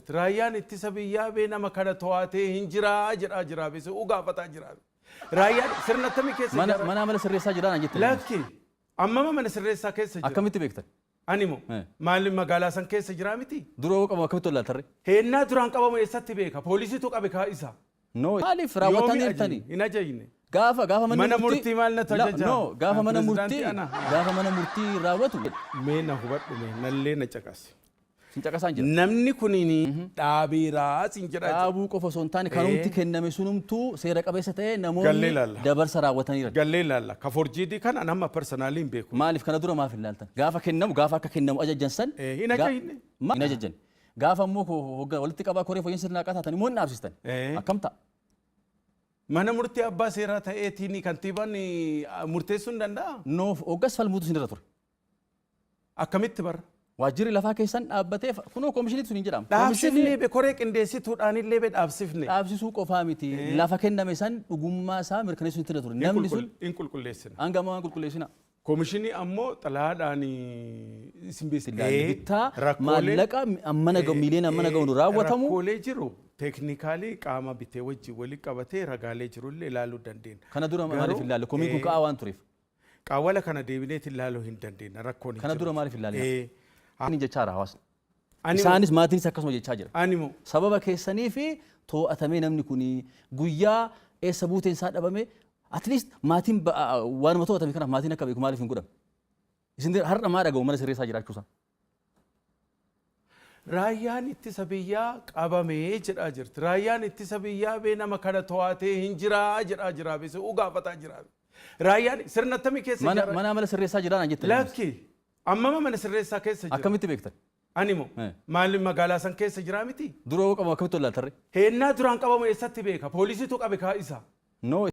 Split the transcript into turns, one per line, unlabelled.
Raayyaan ittisa biyyaa bee nama kana to'atee hin jiraa jedhaa jira, beeksisa gaafataa jira. Raayyaan sirna akkamii keessa
Mana
jira?
mana amala sirreessaa jiraa naan jette.
Lakki, ammama mana sirreessaa keessa jira.
Akkamitti beektan?
Ani moo maali, magaalaa san keessa jiraa miti?
Dura yoo qabamu akkamitti wallaaltarre?
Heennaa duraan qabamu eessatti beeka? Poolisiitu qabe kaa isa.
No, maaliif raawwataniirtani?
Hin ajajne.
Gaafa manni
Mana murtii maal natu ajaja?
No, gaafa mana murtii
Pirezidaantii ana.
Gaafa mana murtii raawwatu.
Mee na hubadhu, mee nallee na caqasi.
Sin caqasaan jira.
Namni kuniin dhaabeeraa sin jedhaa jira.
Dhaabuu qofa osoo hin taane, kanumti kenname sunumtuu seera qabeessa ta'ee
Gallee
namoonni
ilaalla.
dabarsa raawwataniiran.
Gallee ilaalla. Ka forged kana nama personally hin beeku.
Maaliif kana dura maaf hin laaltan? Gaafa kennamu, gaafa akka kennamu ajajjan san.
Hin ajajne.
Hin ajajjan. Gaafa immoo walitti qabaa koree fooyya'insa sirna haqaa taatan immoo hin dhaabsistan. Akkam ta'a?
Mana murtii abbaa seeraa ta'eetiin kantiibaan murteessuu hin danda'a?
No, hoggas falmuutu isinirra ture.
Akkamitti barra?
Waajjirri lafaa keessan dhaabbatee kunoo koomishiniitu sun hin jedhamu.
Dhaabsifnee be, koree qindeessituudhaan illee be dhaabsifne.
Dhaabsisuu qofaa miti. Lafa kenname san dhugummaa isaa mirkaneessuun itti ture. Namni sun
Hin qulqulleessina.
Hanga ammaa waan qulqulleessina.
Koomishinii ammoo xalayaadhaan isin beeksisa.
Bittaa maallaqa ammana ga'u, miiliyoona ammana ga'uun raawwatamu.
Rakkoolee jiru technically qaama bitee wajjin walitti qabatee ragaalee jirullee ilaaluu dandeenya.
Kana dura maaliif hin laalle? Komiin kun ka'aa waan tureef.
Qaawwala kana deebineet ilaaluu hin dandeenya, rakkoon hin
Kana
jiru.
dura maaliif hin laalle? Inni jechaa jira hawaasni.
Ani
Isaanis maatiinis akkasuma jechaa jira.
Ani moo
Sababa keessanii fi to'atamee namni kun guyyaa eessa buuteen isaa dhabame, at least maatiin waanuma to'atame kanaaf maatiin akka beeku maaliif hin godhame? Isin har'a maa dhaga'u mana sirreessaa jiraachuusaa?
Raayyaan ittisa biyyaa qabamee jedhaa jirti. Raayyaan ittisa biyyaa bee nama kana to'atee hin jiraa jedhaa jira, beeksisa gaafataa jira. Raayyaan sirna akkamii keessa
Mana
jira?
mana amala sirreessaa jiraa naan jette.
Lakki, ammama mana sirreessaa keessa jira.
Akkamitti beektan?
Ani moo maali, magaalaa san keessa jiraa miti?
Dura yoo qabamu akkamitti wallaaltarre?
Heennaa duraan qabamu eessatti beeka? Poolisiitu qabe kaa isa.
No.